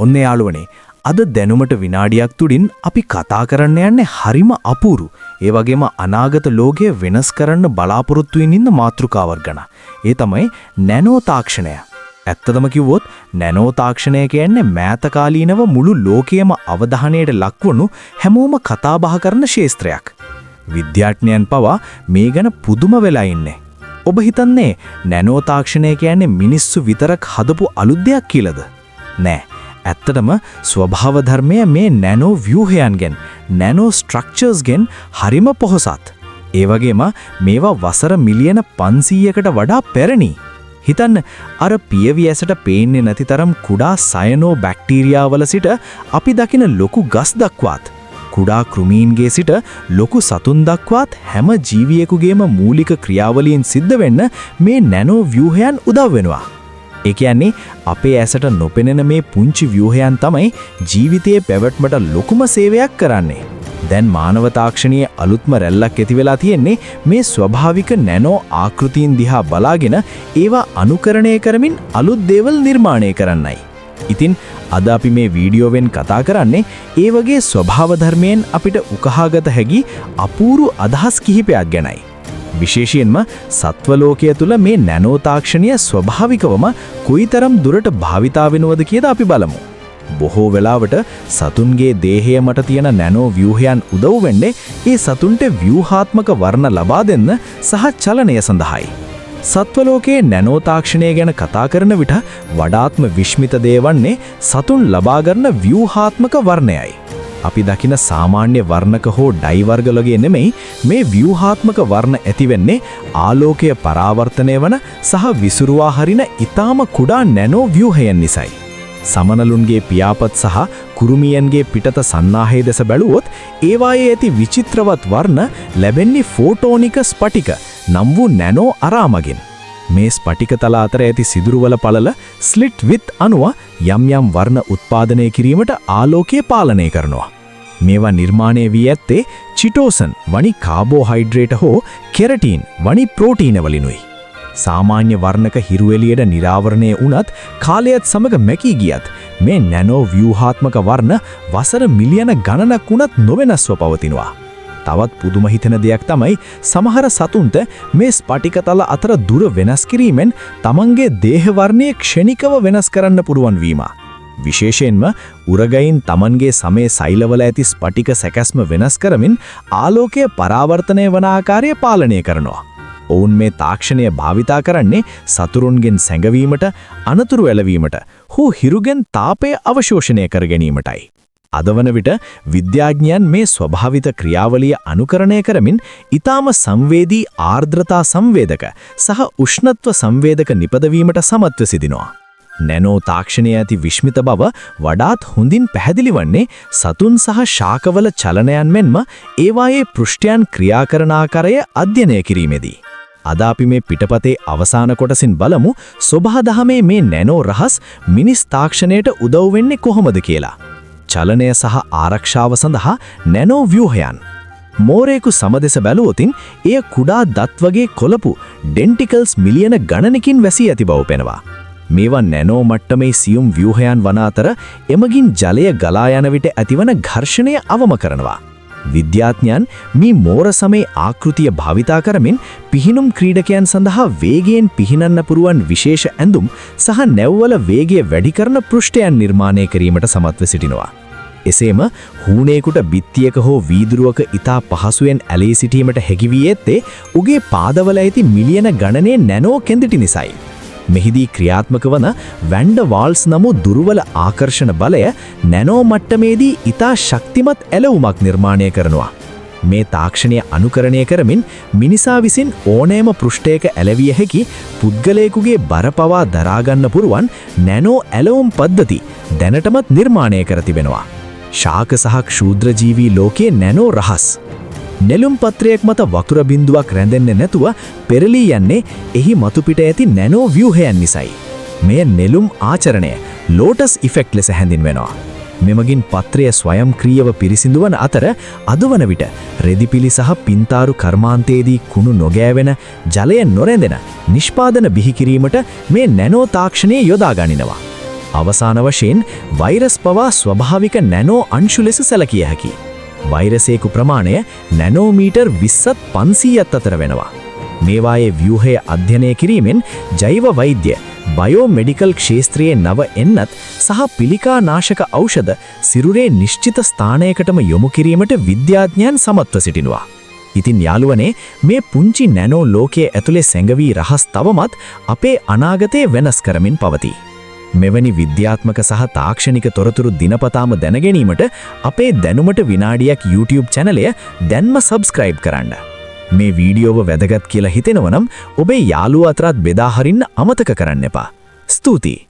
ඔන්න යාළුවනේ, අද දැනුමට විනාඩියක් තුඩින් අපි කතා කරන්න යන්නේ හරිම අපූරු, ඒ වගේම අනාගත ලෝකය වෙනස් කරන්න බලාපොරොත්තු වෙන ඉන්න මාතෘකාවක් ගැන. ඒ තමයි නැනෝ තාක්ෂණය. ඇත්තටම කිව්වොත් නැනෝ තාක්ෂණය කියන්නේ මෑත කාලීනව මුළු ලෝකයම අවධානයට ලක්වනු හැමෝම කතා බහ කරන ක්ෂේත්‍රයක්. විද්‍යාඥයන් පවා මේ ගැන පුදුම වෙලා ඉන්නේ. ඔබ හිතන්නේ නැනෝ තාක්ෂණය කියන්නේ මිනිස්සු විතරක් හදපු අලුත් දෙයක් කියලාද? නෑ. ඇත්තටම ස්වභාව ධර්මය මේ නැනෝ ව්‍යුහයන්ගෙන්, නැනෝ ස්ට්‍රක්චර්ස්ගෙන් හරිම පොහොසත්. ඒ වගේම මේවා වසර මිලියන 500කට වඩා පැරණි. හිතන්න, අර පියවි ඇසට පේන්නේ නැති තරම් කුඩා සයනෝ බැක්ටීරියාවල සිට අපි දකින ලොකු ගස් දක්වාත්, කුඩා කෘමීන්ගේ සිට ලොකු සතුන් දක්වාත් හැම ජීවියෙකුගේම මූලික ක්‍රියාවලීන් සිද්ධ වෙන්න මේ නැනෝ ව්‍යුහයන් උදව් වෙනවා. ඒ කියන්නේ අපේ ඇසට නොපෙනෙන මේ පුංචි ව්‍යුහයන් තමයි ජීවිතයේ පැවැත්මට ලොකුම සේවයක් කරන්නේ. දැන් මානව තාක්ෂණයේ අලුත්ම රැල්ලක් ඇති වෙලා තියෙන්නේ මේ ස්වභාවික නැනෝ ආකෘතීන් දිහා බලාගෙන ඒවා අනුකරණය කරමින් අලුත් දේවල් නිර්මාණය කරන්නයි. ඉතින් අද අපි මේ වීඩියෝවෙන් කතා කරන්නේ ඒ වගේ ස්වභාව ධර්මයෙන් අපිට උකහාගත හැකි අපූරු අදහස් කිහිපයක් ගැනයි. විශේෂයෙන්ම සත්ව ලෝකය තුළ මේ නැනෝ තාක්ෂණය ස්වභාවිකවම කොයිතරම් දුරට භාවිතා වෙනවද කියලා අපි බලමු. බොහෝ වෙලාවට සතුන්ගේ දේහය මත තියෙන නැනෝ ව්‍යුහයන් උදව් වෙන්නේ ඒ සතුන්ට ව්‍යුහාත්මක වර්ණ ලබා දෙන්න සහ චලනය සඳහායි. සත්ව ලෝකයේ නැනෝ තාක්ෂණය ගැන කතා කරන විට වඩාත්ම විශ්මිත දේ වන්නේ සතුන් ලබා ගන්න ව්‍යුහාත්මක වර්ණයයි. අපි දකින සාමාන්‍ය වර්ණක හෝ ඩයි වර්ග වගේ නෙමෙයි, මේ ව්‍යුහාත්මක වර්ණ ඇති වෙන්නේ ආලෝකය පරාවර්තනය වන සහ විසුරුවා හරින ඉතාම කුඩා නැනෝ ව්‍යුහයන් නිසායි. සමනලුන්ගේ පියාපත් සහ කුරුමියන්ගේ පිටත සන්නාහය දෙස බැලුවොත් ඒවායේ ඇති විචිත්‍රවත් වර්ණ ලැබෙන්නේ ෆෝටෝනික ස්ඵටික නම් වූ නැනෝ අරා මගින්. මේ ස්ඵටික තල අතර ඇති සිදුරුවල පළල ස්ලිට් විත් අනුව යම් යම් වර්ණ උත්පාදනය කිරීමට ආලෝකය පාලනය කරනවා. මේවා නිර්මාණය වී ඇත්තේ චිටෝසන් වනි කාබෝහයිඩ්‍රේට් හෝ කෙරටීන් වනි ප්‍රෝටීන වලිනුයි. සාමාන්‍ය වර්ණක හිරු එළියට නිරාවරණය වුණත්, කාලයත් සමග මැකී ගියත්, මේ නැනෝ ව්‍යුහාත්මක වර්ණ වසර මිලියන ගණනක් වුණත් නොවෙනස්ව පවතිනවා. තවත් පුදුම හිතෙන දෙයක් තමයි සමහර සතුන්ට මේ ස්ඵටික තල අතර දුර වෙනස් කිරීමෙන් තමන්ගේ දේහ වර්ණය ක්ෂණිකව වෙනස් කරන්න පුළුවන් වීම. විශේෂයෙන්ම උරගයින් තමන්ගේ සමේ සෛලවල ඇති ස්ඵටික සැකැස්ම වෙනස් කරමින් ආලෝකය පරාවර්තනය වන ආකාරය පාලනය කරනවා. ඔවුන් මේ තාක්ෂණය භාවිතා කරන්නේ සතුරුන්ගෙන් සැඟවීමට, අනතුරු ඇලවීමට හෝ හිරුගෙන් තාපය අවශෝෂණය කර ගැනීමටයි. අද වන විට විද්‍යාඥයන් මේ ස්වභාවිත ක්‍රියාවලිය අනුකරණය කරමින් ඉතාම සංවේදී ආර්ද්‍රතා සංවේදක සහ උෂ්ණත්ව සංවේදක නිපදවීමට සමත්ව සිටිනවා. නැනෝ තාක්ෂණය ඇති විශ්මිත බව වඩාත් හොඳින් පැහැදිලි වන්නේ සතුන් සහ ශාකවල චලනයන් මෙන්ම ඒවායේ පෘෂ්ඨයන් ක්‍රියා කරන ආකාරය අධ්‍යයනය කිරීමේදී. අද අපි මේ පිටපතේ අවසාන කොටසින් බලමු සොබාදහමේ මේ නැනෝ රහස් මිනිස් තාක්ෂණයට උදව් වෙන්නේ කොහොමද කියලා. චලනය සහ ආරක්ෂාව සඳහා නැනෝ ව්‍යුහයන්. මෝරයෙකු සම දෙස බැලුවොතින් එය කුඩා දත් වගේ කොළපු ඩෙන්ටිකල්ස් මිලියන ගණනකින් වැසී ඇති බව පෙනවා. මේවා නැනෝ මට්ටමේ සියුම් ව්‍යුහයන් වන අතර එමගින් ජලය ගලා යන විට ඇතිවන ඝර්ෂණය අවම කරනවා. විද්‍යාඥයන් මේ මෝර සමේ ආකෘතිය භාවිතා කරමින් පිහිනුම් ක්‍රීඩකයන් සඳහා වේගයෙන් පිහිනන්න පුරුවන් විශේෂ ඇඳුම් සහ නැව්වල වේගය වැඩි කරන පෘෂ්ඨයන් නිර්මාණය කිරීමට සමත්ව සිටිනවා. එසේම හූනේකුට බිත්තියක හෝ වීදුරුවක ඉතා පහසුවෙන් ඇලී සිටීමට හැකි වී ඇත්තේ උගේ පාදවල ඇති මිලියන ගණනේ නැනෝ කෙඳිටි නිසායි. මෙහිදී ක්‍රියාත්මක වන වැන්ඩ වාල්ස් නම් වූ දුර්වල ආකර්ෂණ බලය නැනෝ මට්ටමේදී ඉතා ශක්තිමත් ඇලවුමක් නිර්මාණය කරනවා. මේ තාක්ෂණය අනුකරණය කරමින් මිනිසා විසින් ඕනෑම පෘෂ්ඨයක ඇලවිය හැකි, පුද්ගලයෙකුගේ බර පවා දරා ගන්න පුරුවන් නැනෝ ඇලවුම් පද්ධති දැනටමත් නිර්මාණය කර තිබෙනවා. ශාක සහ ක්ෂුද්‍ර ජීවී ලෝකයේ නැනෝ රහස්. නෙළුම් පත්‍රයක් මත වතුර බිඳුවක් රැඳෙන්නේ නැතුව පෙරලී යන්නේ එහි මතුපිට ඇති නැනෝ ව්‍යුහයන් නිසායි. මෙය නෙළුම් ආචරණය, ලෝටස් ඉෆෙක්ට් ලෙස හැඳින්වෙනවා. මෙමගින් පත්‍රය ස්වයංක්‍රීයව පිරිසිදු වන අතර අද වන විට රෙදිපිලි සහ පින්තාරු කර්මාන්තයේදී කුණු නොගෑවෙන, ජලය නොරැඳෙන නිෂ්පාදන බිහි කිරීමට මේ නැනෝ තාක්ෂණය යොදා ගනිනවා. අවසාන වශයෙන් වෛරස් පවා ස්වභාවික නැනෝ අංශු ලෙස සැලකිය හැකියි. වෛරසයක ප්‍රමාණය නැනෝමීටර් 20ත් 500ත් අතර වෙනවා. මේවායේ ව්‍යුහය අධ්‍යයනය කිරීමෙන් ජෛව වෛද්‍ය, බයෝමෙඩිකල් ක්ෂේත්‍රයේ නව එන්නත් සහ පිළිකා නාශක ඖෂධ සිරුරේ නිශ්චිත ස්ථානයකටම යොමු කිරීමට විද්‍යාඥයන් සමත්ව සිටිනවා. ඉතින් යාළුවනේ, මේ පුංචි නැනෝ ලෝකයේ ඇතුලේ සැඟවී රහස් තවමත් අපේ අනාගතය වෙනස් කරමින් පවතී. මෙවැනි විද්‍යාත්මක සහ තාක්ෂණික තොරතුරු දිනපතාම දැනගැනීමට අපේ දැනුමට විනාඩියක් YouTube චැනලය දැන්ම සබ්ස්ක්‍රයිබ් කරන්න. මේ වීඩියෝව වැදගත් කියලා හිතෙනව නම් ඔබේ යාළුවෝ අතරත් බෙදා හරින්න අමතක කරන්න එපා. ස්තුතියි.